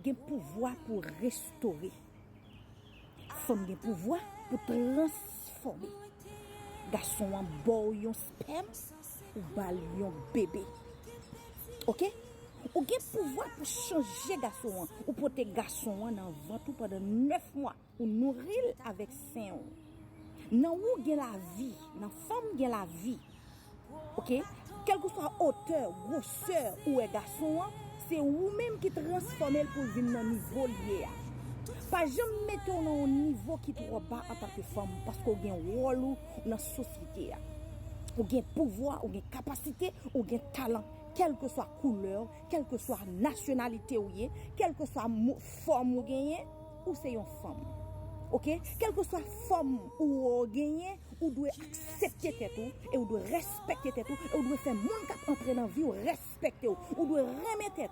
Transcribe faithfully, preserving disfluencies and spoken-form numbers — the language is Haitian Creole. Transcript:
Gen pouvwa pou restore. Fanm gen pouvwa pou transfòme. Gason an ba w yon spèm, ou ba l yon bebe. Oke? Ou gen pouvwa pou chanje gason an. Ou pote gason an nan vant ou pandan nèf mwa. Ou nouri l avèk sen w. Nan ou gen lavi, nan fanm gen lavi. Oke? Kèlkeswa otè, gwosè ou wè gason an, se ou menm ki transfòme l pou l vin nan nivo l ye a. Pa janm mete w nan yon nivo ki twò ba antanke fanm, paske w gen wòl ou nan sosyete a. Ou gen pouvwa, ou gen kapasite, ou gen talan, kèlkeswa koulè w, kèlkeswa nasyonalite w ye, kèlkeswa mo- fòm ou genyen, ou se yon fanm. Oke? Kèlkeswa fòm ou genyen, ou dwe aksepte tèt ou, e ou dwe respekte tèt ou, e ou dwe fè moun k ap antre nan vi w respekte w. Ou dwe renmen tèt